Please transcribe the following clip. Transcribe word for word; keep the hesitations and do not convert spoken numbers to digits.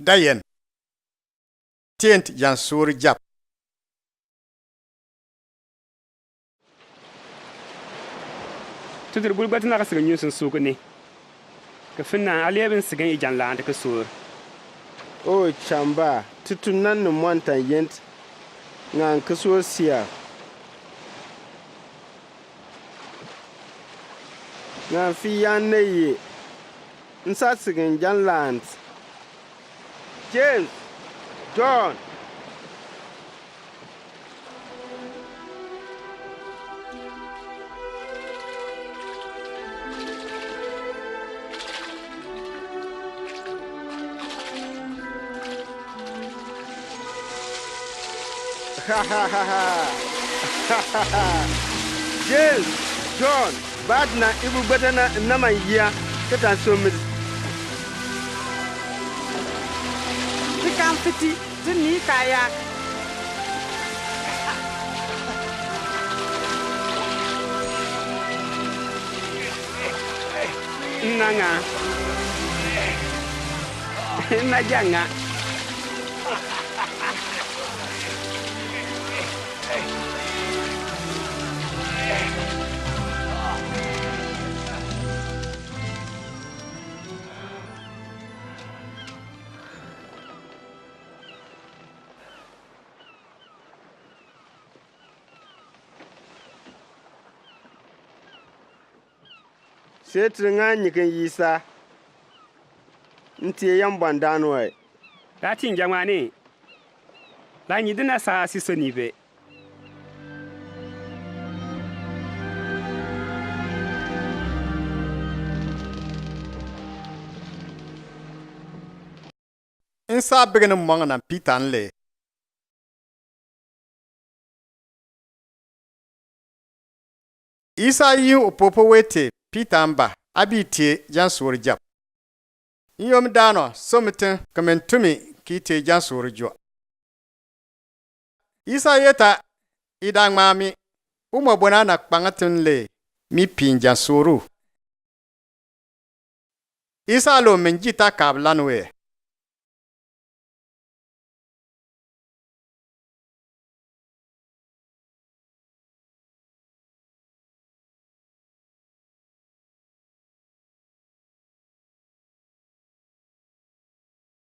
Dayɛn. Tien ti jan suri jap. Tutur bul gbatina ka sigin nyun sin sukuni. Ka fin nan a lɛbin sigin i jan lan ti ka sur. O chamba, tutur nan ni mwantan yent. Ngan ka sur sia. Ngan fi yan ne ye. Nsa sigin jan lan. James, John. James, John, batina i bu gbata na naman yia, katan so mi. Ti kan fiti, ti ni kaya. Nanga. Najanga. Sɛ tiri ŋa nyiken yisa. Ntie yambɔ ndaan wai. Ra ti ngyamane. La nyi dina sa si soni be. Nsa bigini mɔŋ na Pita nle. Isa yi opopo wete Pita mba abi tie jan suri jap. Nyom dano somiten kemen tumi ki tie jan suri jua. Isa yeta ida ŋmaa mi umɔ bona na kpaŋa tin le mi pin jan suru. Isa lo men jita kab lan we